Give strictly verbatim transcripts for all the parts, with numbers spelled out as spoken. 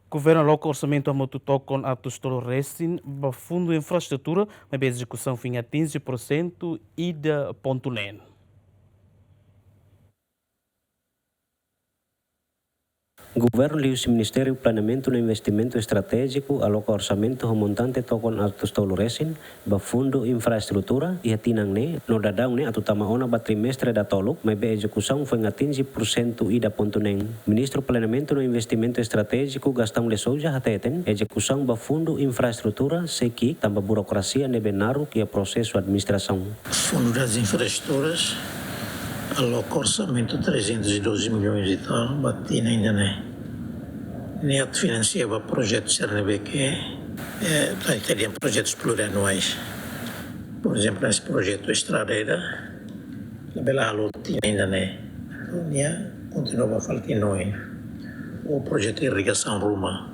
Governu aloka orsamentu hamutuk tokon atus tolu resin ba Fundu Infraestrutura, maibé ezekusaun foin atinje porsentu ida pontu neen. Governu liuhusi Ministériu Planeamentu no Investimentu Estratéjiku aloka orsamentu ho montante tokon atus tolu resin ba Fundu Infraestrutura iha tinan ne'e, no daudaun ne'e atu tama ona ba trimestre datoluk, maibé ezekusaun foin atinje porsentu ida pontu neen. Ministru Planeamentu no Investimentu Estratéjiku, Gastão de Sousa, hateten ezekusaun ba Fundu Infraestrutura sei ki'ik tanba burokrasia ne'ebé naruk iha prosesu administrasaun. Fundo das Infraestruturas aloka orsamentu trezentos e doze milhões e tal ba tinan ida-ne'e. Ne'e atu finansia ba projetu sira ne'ebé ke, eh, ita dehan projetus plurianuais. Por ezemplu, hanesan projetu estrada ida, labele halo tinan ida-ne'e. Nia kontinua ba fali tinan neen. Ou projetu irrigasaun ruma.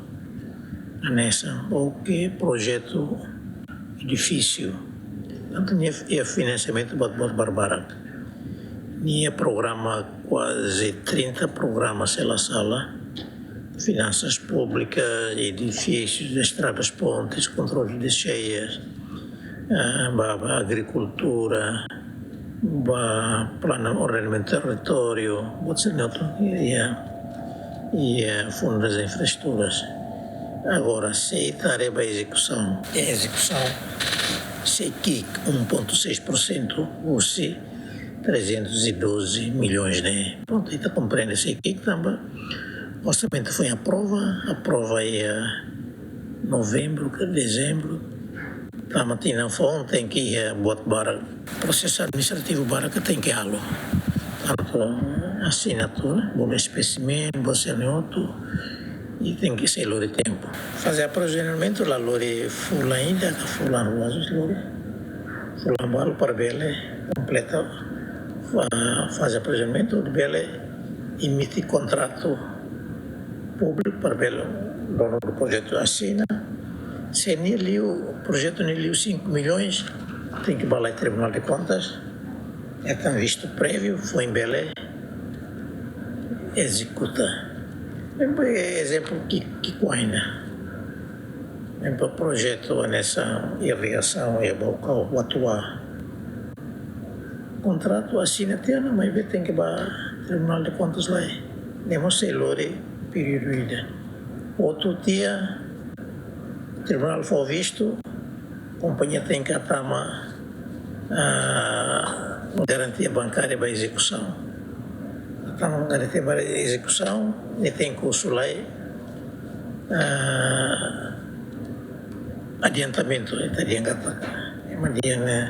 Hanesan, ou ke projetu edifísiu. Tantu nia iha finansiamentu buat, buat barbarak. Nia programa kuaze trinta programa, se la sala. Finansas públikas, edifísius, estradas, pontes, kontrolu de cheias, ah, ba, ba agrikultura, ba planu ordenamentu territóriu, buat sira-ne'e hotu iha, iha Fundu das Infraestruturas. Agora, se ita haree ba ezekusaun, ezekusaun sei ki'ik um ponto seis por cento, husi trezentos e doze milhões ne'e. Prontu, ita komprende sei ki'ik tanba orsamentu foin aprova, aprova iha novembru ka dezembru. Tama tinan foun tenke iha buat barak, prosesu administrativu barak ke tenke halo. Tantu asinatura, bolu espesimen, bolu sira-ne'e hotu, i tenke sei lori tempu. Faze aprovizionamentu la lori fulan ida ka fulan rua, às vezes lori fulan balu para bele kompleta, fa-, faze aprovizionamentu, bele emite kontratu públiku para bele donu do projetu asina. Se nia liu, projetu nia liu cinco milhões, tenke ba lai Tribunal de Contas, hetan vistu préviu, foin bele ezekuta. Ezemplu, ki'ik, ki'ik ona. Ezemplu, projetu hanesan irrigasaun iha Baucau, Uatuá. Kontratu asina tiha ona, maibé tenke ba Tribunal de Contas lai. Ne'e mós sei lori períodu ida. Outro dia, Tribunal fó vistu, kompañia tenke hatama, ah, garantia bankária ba ezekusaun. Hatama garantia ba ezekusaun, nia tenke husu lai, ah, adiantamentu, ita dehan katak, ema dehan, eh,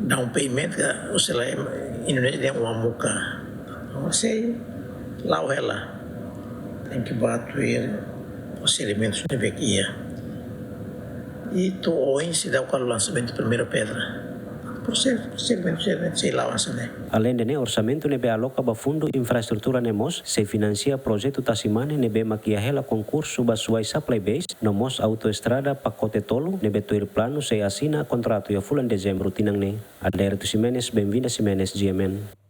down payment ka, ou sei la, Indonézia dehan uang muka. Entaun, sei la'o hela. Tenke ba tuir prosedimentus ne'ebé ke iha. I to'o ohin seidauk halo lansamentu primeira pedra. Prosesu, prosedimentu, prosedimentu sei la'o hanesan ne'e. Aleinde ne'e, orsamentu ne'ebé aloka ba Fundu Infraestrutura ne'e mós sei finansia projetu tasi mane ne'ebé mak iha hela konkursu ba Suai Supply Base, no mós autoestrada pakote tolu ne'ebé tuir planu sei asina kontratu iha fulan Dezembru tinan ne'e. Alberto Ximenes, Benvinda Ximenes, G M N.